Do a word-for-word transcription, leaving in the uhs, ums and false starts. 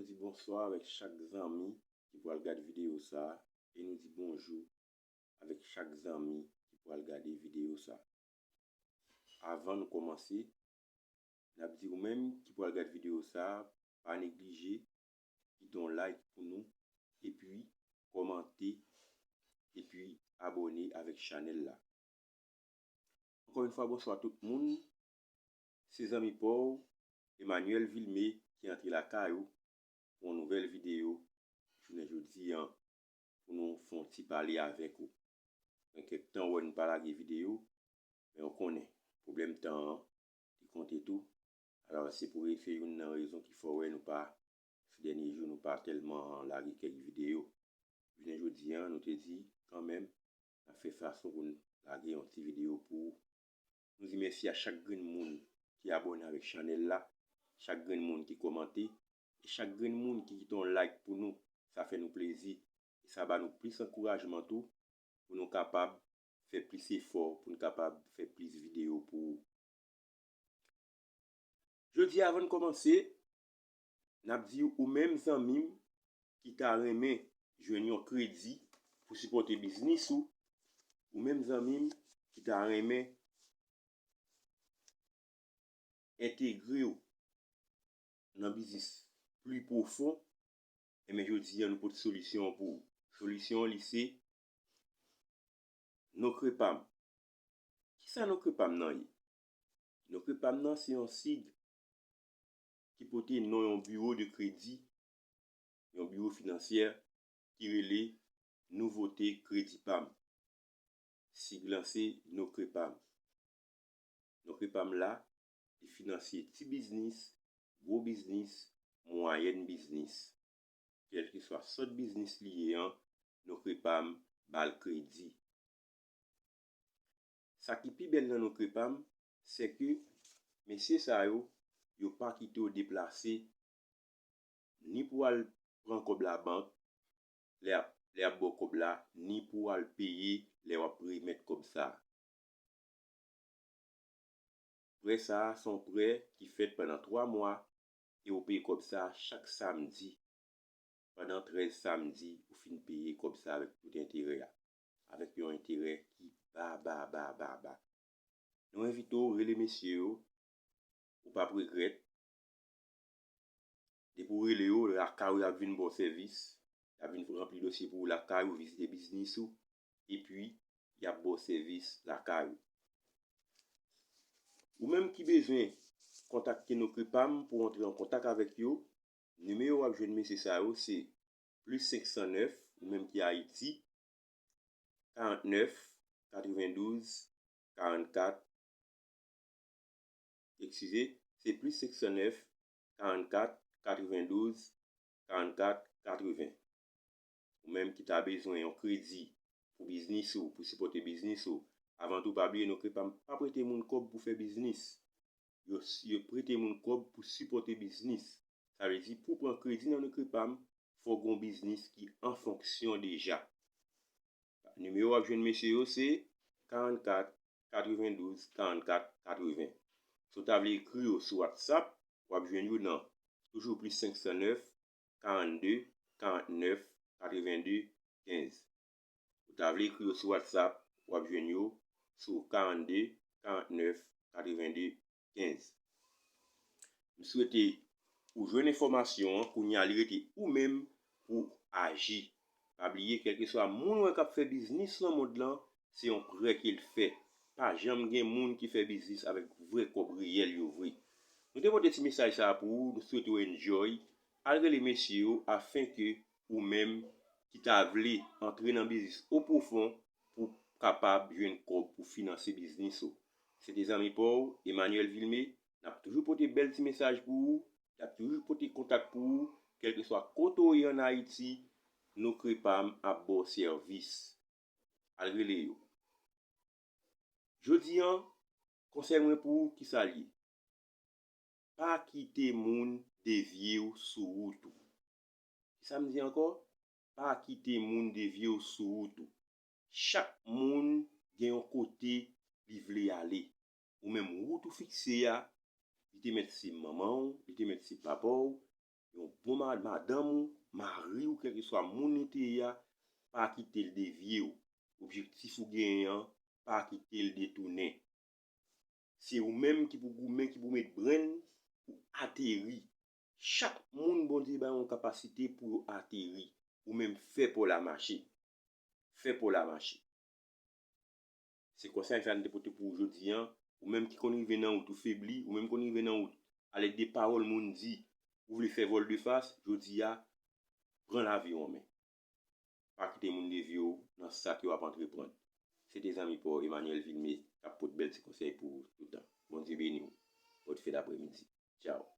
di bonswa avèk chak zanmi ki pral gade videyo sa a, e nou di bonjou avèk chak zanmi ki pral gade videyo sa a. Avan nou kòmanse, n ap di ou menm ki pral gade videyo sa a, pa neglije kite yon like pou nou, epi kòmante, epi abòne avèk chanèl la. Ankò yon fwa, bonswa tout moun. Se zanmi pa w, Emmanuel Vilmé, ki antre lakay ou pou yon nouvèl videyo jounen jodi a, pou nou fè yon ti pale avèk ou. Gen kèk tan ou wè nou pa lage videyo, men ou konnen, pwoblèm tan an, li konte tou. Alò, se pou se youn nan rezon ki fè w wè nou pa, se dènye jou, nou pa tèlman lage kèk videyo. Jounen jodi a, nou te di, kanmenm, n ap fè fason pou n lage yon ti videyo pou ou. Nou di mèsi a chak grenn moun ki abòne avèk chanèl la, chak grenn moun ki kòmante, e chak grenn moun ki kite yon like pou nou. Sa fè nou plezi. E sa ba nou plis ankourajman tou, pou nou kapab fè plis efò, pou nou kapab fè plis videyo pou ou. Jodi a, avan n kòmanse, n ap di ou menm zanmi m ki ta renmen jwenn yon kredi pou sipòte biznis ou, ou menm zanmi m ki ta renmen entegre w nan biznis pli pwofon, enben jodi a nou pote solisyon an pou ou. Solisyon an li se Nocrepam. Kisa Nocrepam nan ye? Nocrepam nan se yon sig ki pote non yon biwo de kredi, yon biwo finansyè ki rele Nouvote Kredi Pam. Sig lan se Nocrepam. Nocrepam la, li finansye ti biznis, gwo biznis, mwayèn biznis. Kèlkeswa sòt biznis li ye an, Nocrepam ba l kredi. Sa ki pi bèl nan Nocrepam, se ke mesye sa yo, yo pa kite w deplase, ni pou w al pran kòb labank, lè y ap, lè y ap ba w kòb la, ni pou w al peye lè w ap remèt kòb sa a. Prè sa a se yon prè ki fèt pandan twa mwa e ou peye kòb sa a chak samdi. Pandan trèz samdi, ou fin peye kòb sa a avèk tout enterè a, avèk yon enterè ki ba, ba, ba, ba, ba. Nou envite w rele mesye yo, ou p ap regrèt. Depi w rele yo, lakay ou y ap vin ba w sèvis. Y ap vin ranpli dosye pou ou lakay ou, vizite biznis ou, epi y ap ba w sèvis lakay ou. Ou menm ki bezwen kontakte Nocrepam pou w antre an kontak avèk yo, nimewo w ap jwenn mesye sa yo se plis senk san nèf, ou menm ki Ayiti, karant nèf, katrevendouz, karant kat, eskize, se plis senk san nèf, karant kat, katrevendouz, karant kat, katreven. Ou menm ki ta bezwen yon kredi pou biznis ou, pou sipòte biznis ou, avan tou pa bliye Nocrepam pa prete moun kòb pou fè biznis. Yo, yo prete moun kòb pou sipòte biznis. Sa vle di pou w pran kredi nan Nocrepam, fò w gen yon biznis ki an fonksyon deja. Nimewo w ap jwenn mesye yo se karant kat, katrevendouz, karant kat, katreven. Si w ta vle ekri yo sou WhatsApp, w ap jwenn yo nan toujou plis senk san nèf, karant de, karant nèf, katreven de, kenz. Ou ta vle ekri yo sou WhatsApp, w ap jwenn yo sou karant de, karant nèf, katreven de, kenz. M swete ou jwenn enfòmasyon an, kounye a li rete ou menm pou aji. Pa bliye, kèlkeswa moun ou wè k ap fè biznis nan mond lan, se yon prè ke l fè. Pa janm gen moun ki fè biznis avèk vrè kòb reyèl yo vre. Nou te pote ti mesaj sa a pou ou, nou swete w enjoy. Al rele mesye yo afen ke ou menm ki ta vle antre nan biznis o pwofon pou kapab jwenn kòb pou finanse biznis ou. Se te zanmi pa w, Emmanuel Vilmé, n ap toujou pote bèl ti mesaj pou ou, n ap toujou pote kontak pou ou, kèlkeswa kote w ye ann Ayiti, Nocrepam ap ba w sèvis. Al rele yo. Jodi a, konsèy mwen pou ou, kisa l ye? Pa kite moun devye w sou wout ou. Kisa m di ankò? Pa kite moun devye w sou wout ou. Chak moun gen yon kote li vle ale. Ou menm wout ou fikse a, li te mèt se manman w, li te mèt se papa w, yon bon ma- madanm ou, mari w, kèlkeswa moun li te ye a, pa kite l devye w. Objektif ou genyen an, pa kite l detounen. Se ou menm ki pou goumen, ki pou met brenn pou ateri. Chak moun Bondye bay yon kapasite pou yo ateri. Ou menm fè pa w la mache. Fè pa w la mache. Se konsèy sa m te pote pou ou jodi a. Ou menm ki konn rive nan wout ou febli, ou menm konn rive nan wout, alèd de pawòl moun di, ou vle fè vòl de fas, jodi a, pran lavi w an men. Pa kite moun devye w nan sa ke w ap antreprann. Se te zanmi pa w Emmanuel Vilmé k ap pote bèl ti konsèy pou ou toutan. Bondye beni w. Bòn fen dapremidi. Tchao.